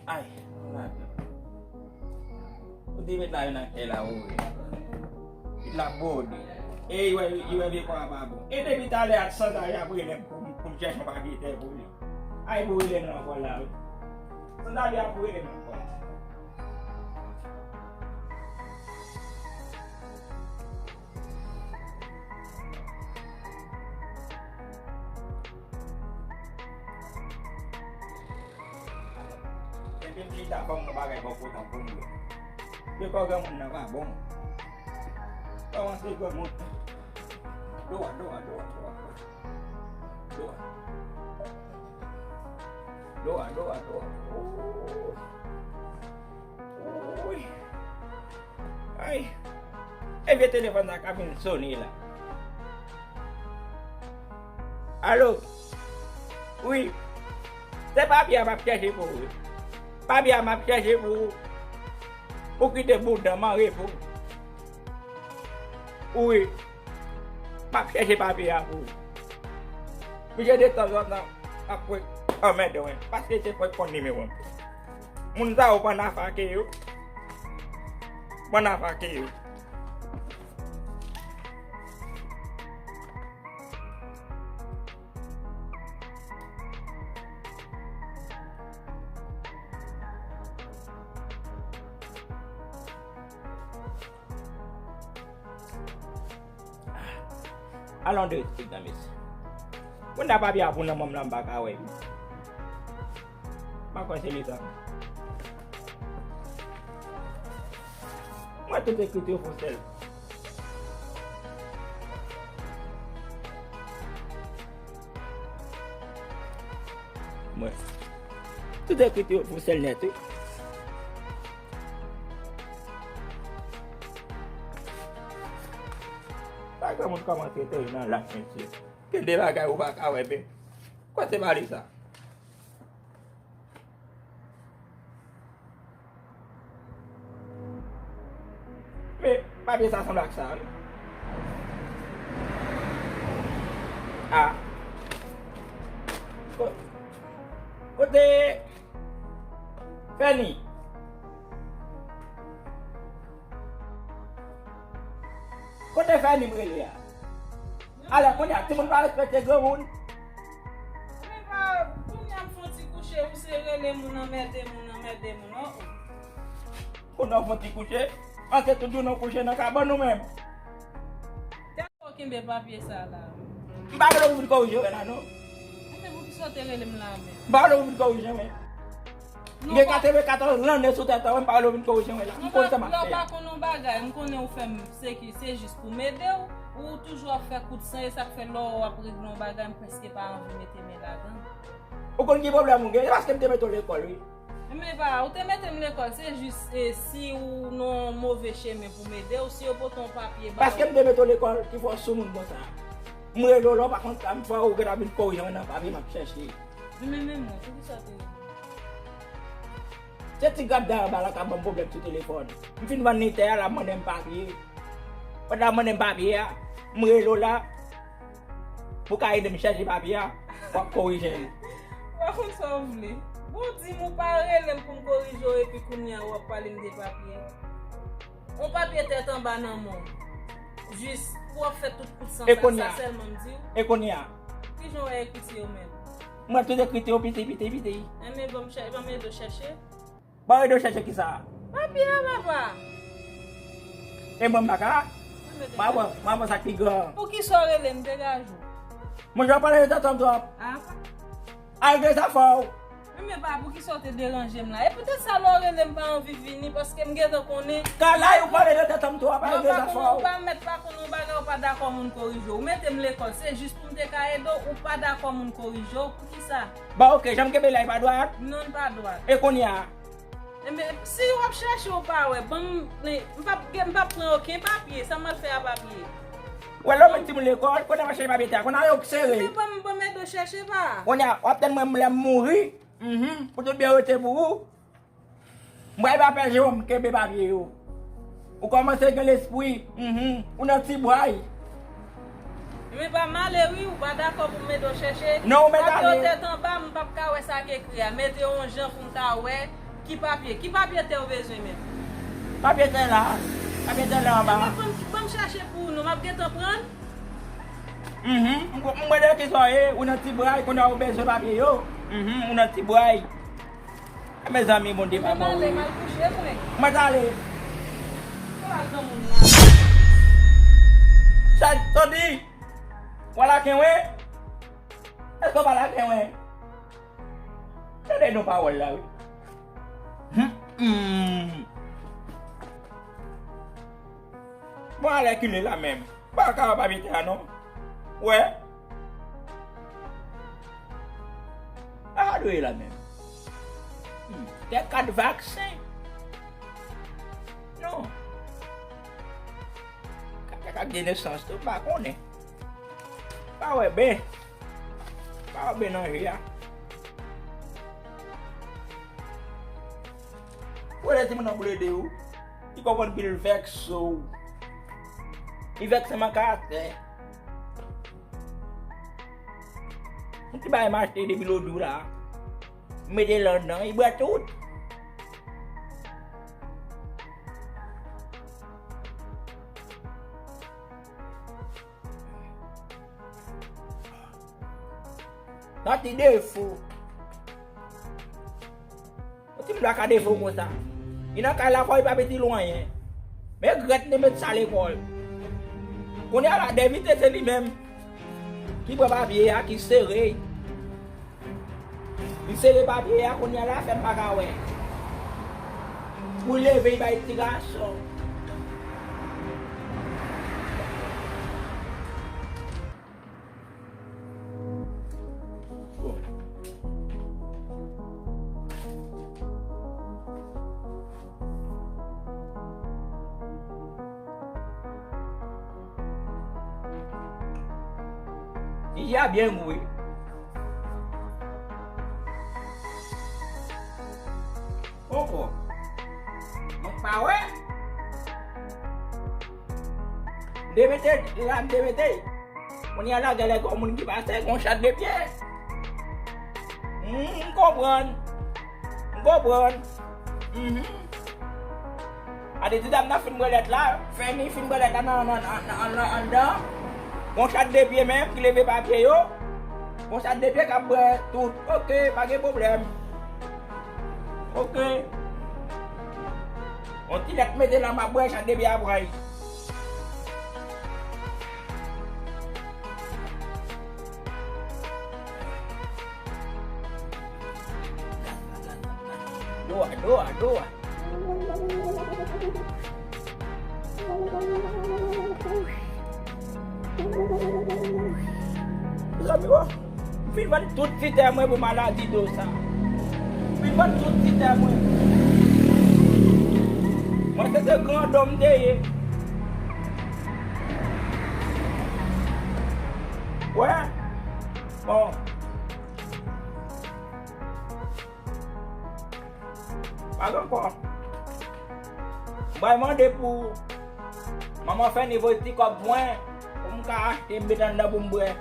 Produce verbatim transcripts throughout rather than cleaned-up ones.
Ay, non, la. Ou te met la nan kè la, ou wè. Li la bòde. E, li wè, li wè vye kò a pa bon. E depi talè a, Sandra ap rele m pou, pou m chèche yon papye tè pou li. Ay, pou rele m ankò la, wi. Sandra ap rele m ankò la. Depi m chita, ban m yon bagay bò kote m pou m bwè. Dekò granmoun nan pa bon. Kòmanse granmoun. Dwa, dwa, dwa, dwa. Dwa. Dwa, dwa, dwa. Ooh. Ooh. Ay. E vye telefòn sa ka vin sone la. Alo? Wi. Se papye a m ap chèche pou ou. Papye a m ap chèche pou ou. Ou kite bouda m an repo. Wi. M ap chèche papye a pou ou. Misye de tanzantan ap kwè anmède mwen. Paske se fòk konn nimewo m. Moun sa yo pann afake yo. Pann afake yo. Alon de respect nan mesye. Moun nan papye a pou nan manm lan m pa ka wè. M pa kwè se li sa. Mwen tout ekri yo pou sèl. Mwen. Tout ekri yo pou sèl nèt, wi. Pa gen moun kòmanse tèri nan lach, mesye. Gen de bagay ou pa ka wè, men. Kote pale sa? Men, papye sa sanble ak sa, wi. A. Ko-, kote Fèni? Kote Fèni m rele a? Alò, kounye a, timoun pa respekte granmoun. Men pa, kounye a m fè yon ti kouche, ou se rele moun, anmède moun, anmède moun, oh, oh. Kounye a w fè yon ti kouche, paske tout jounen w kouche nan kabann ou menm. Tèlman w kenbe papye sa la. M pa rele w pou vin korije w la, non. Men poukisa w te rele m la menm? M pa rele w pou vin korije w, men. M gen katrevenkatòz lanne sou tèt mwen, m pa rele w vin korije mwen la. M konn sa m ap fè. Lè w pa konn yon bagay, m konnen ou fè m se ki, se jis pou m ede w, ou toujou ap fè kout san, e sa k fè lè w ap regle yon bagay, m prèske pa anvi mete men ladan l. Ou konn ki pwoblèm ou gen? Se paske m te mete w lekòl, wi. Men pa, ou te mete m lekòl, se jis, e, si ou nan yon move chemen pou m ede w, si yo pote yon papye ba ou. Paske m te mete w lekòl, ki fè w sou moun konsa. M rele w la, w pa konn sa m fè, ou gentan vin korije mwen nan papye m ap chèche. Di men, men mwen, poukisa w te rele m? Se ti grap dèyè anba la k ap ban m pwoblèm sou telefòn. M fin vann li tè a, l ap mande m papye. Pandan l ap mande m papye a, m rele w la pou w ka ede m chèche papye a, w ap korije m. Ou pa konn sa w vle. Bon, di m ou pa rele m pou m korije w epi kounye a w ap pale m de papye. Yon papye tèt anba nan men w. Jis pou w ap fè tout kout san sa, sa sèlman m di w. E kounye a? Kijan w wè ekriti yo menm? Mwen tout ekriti yo piti, piti, piti. Enben, ban m chè-, ban m ede w chèche. Ban m ede w chèche kisa? Papye a, papa. E mwen m pa ka? Mwen pran, mwen pran sa k pi gran. Poukisa w rele m, degaje w? Mwen jan pale de tèt ansanm twòp. A? Al gen zafè w. Wi, men pa poukisa w te deranje m la. E poutèt sa lè w rele m pa anvi vini, paske m gentan konnen. Kalay ou pale de tèt ansanm twòp, al gen zafè w. Ou pa mèt pa konn yon bagay, ou pa dakò moun korije w. Ou mete m lekòl, se jis pou m te ka ede w, ou pa dakò moun korije w. Poukisa? Bon, oke, jan m kenbe la, e pa dwat? Non, l pa dwat. E kounye a? Enben, si w ap chèche, ou pa wè, ban m, m p ap, m p ap pran okenn papye, sa m al fè a papye? Wè, lè w met timoun lekòl, kounye a w ap chèche papye tè a, kounye a yo k sere. Enben, ban m, ban m ede w chèche, pa. Kounye a, w ap tann mwen lè m mouri. Mhm. Pou tout byen rete pou ou. M pral ba Pè Jewòm kenbe papye yo. Ou kòmanse gen lespri. Mhm. Ou nan ti bway. Men pa m ale wi, ou pa dakò pou m ede w chèche. Non, ou mèt ale. Papye yo tèt anba, m p ap ka wè sa k ekri a. Mete yon jan pou m ka wè Ki papye? Ki papye tè w bezwen menm? Papye tè la. Papye tè la anba. Ebyen, ban m, ban m chache pou ou non, m ap gentan pran l. Mhm. M, m wè de ki sa w ye, ou nan ti bray, kounye a ou bezwen papye yo. Mhm, ou nan ti bray. E mezanmi, Bondye pa bon, wi. Mwen ale, m al kouche, mwen. Mwen t ale. Ou al granmoun nan. Sa, Tandi, w al ak mwen? Èske w pa al ak mwen? Tande non pawòl la, wi. Hmm, hmm. Bon, alèkile la menm. Pa ka pa pete a non. Wè. A dwe la menm. Hmm. Gen kat vaksen. Non. Kat, kat de nesans tou, m pa konnen. Pa wè ben. Pa wè ben nan je a. Ou wè lè timoun nan boule de ou, li konprann pi l vèkse w. Li vèkse m an karatè. Yon ti bagay m achte depi lòt jou la. M mete l anndan, li bwè tout. Nan ti defo. Yon timoun pa ka defo konsa. Li nan kay la, fò li pa piti lwen anyen. Men grèt li met sa lekòl. Kounye a la, Devite se li menm ki pran papye a, ki sere. Li sere papye a, kounye a la, fè m pa ka wè. Pou leve, li bay ti gason. Jiji a byen gou wi. Poko. Mwen pa wè. M te mete la, m te mete. Kounye a la, gen lè gon moun ki pase, gon chat de pye. Hmm, m konprann. M konprann. Mhm. A de ti dam nan fin bwè lèt la, Fèni fin bwè lèt la nan, nan, nan, nan, nan, anndan. Gon chat de pye menm ki leve papye yo. Gon chat de pye k ap bwè tout. Oke, pa gen pwoblèm. Oke. On ti lèt mete la, m ap bwè chat de pye a pran. Dwa, dwa, dwa. Zanmi, w fin vann tout ti tè mwen pou maladi do sa. M fin vann tout ti tè mwen. Mwen se te grandon m te ye. Wè. Bon. Pa gen ankò. M pral mande pou manman Fèni voye ti kòb mwen, pou m ka achte m met anndan pou m bwè.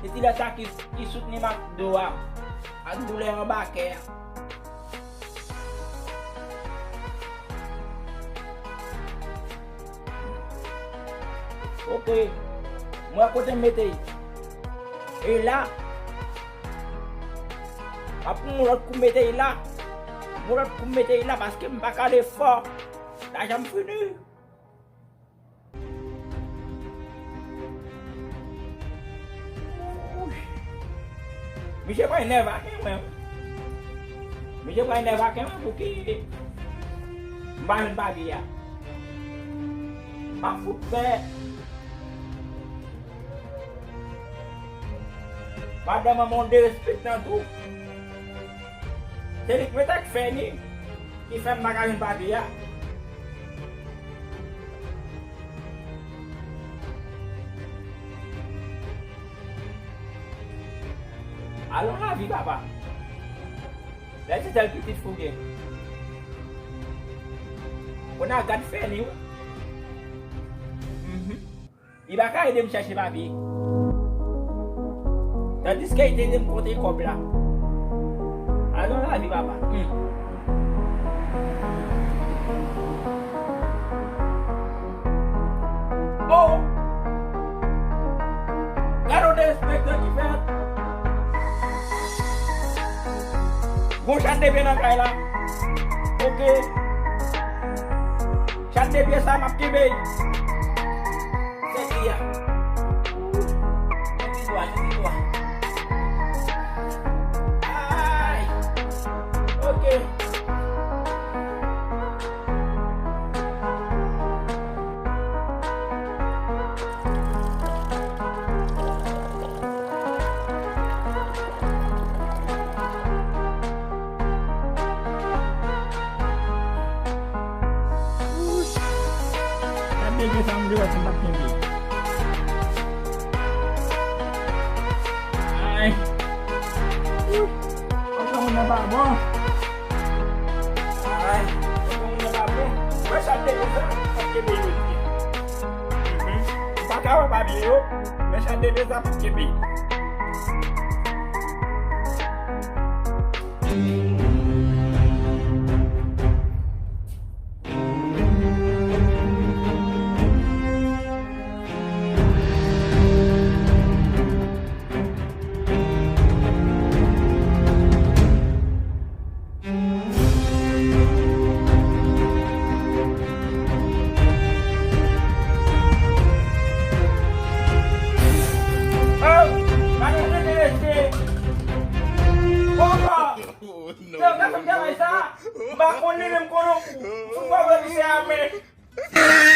Se ti lèt sa ki, ki soutni m ak do a, ak doulè anba kè a. Oke. M wè kote m mete l. E la. M ap pran yon lòt kou mete l la. Yon lòt kou mete l la paske m pa ka ale fò. Lajan m fini. Misye pral nève ak mwen. Misye pral nève ak mwen pou ki m pa jwenn papye a. M ap fout pè. Madanm an, m on derespektan tou. Se li k mete ak Fèni ki fè m pa ka jwenn papye a. Alon lavi, papa. Lè se sèl pitit fi w gen. Kounye a gad Fèni wi. Mhm. Li pa ka ede m chèche papye. Tandiske li te ede m konte kòb la. Alon lavi, papa. Hmm. Oh! Gade yon derespektan ki fèt. Gon chat de pye nan kay la. Ok. Chat de pye sa m ap kenbe. Sèvi a. Sèvi dwa, sèvi dwa. Ay. Ok. Gad degre sa m vle wè si m p ap kenbe. Ay. Ou konn moun nan pa bon. Ay, ou konn moun nan pa bon. Mwen sa te gen sa, sa te gen yo di. Mhm. Ou pa ka wè pa byen yo, men sa te gen sa, sa te gen. Oh, madanm, rete, rete. Opa! Oh, non, non, non. Yo, gade travay sa. M pa konn li menm konnen. Fout pa wè misye a men.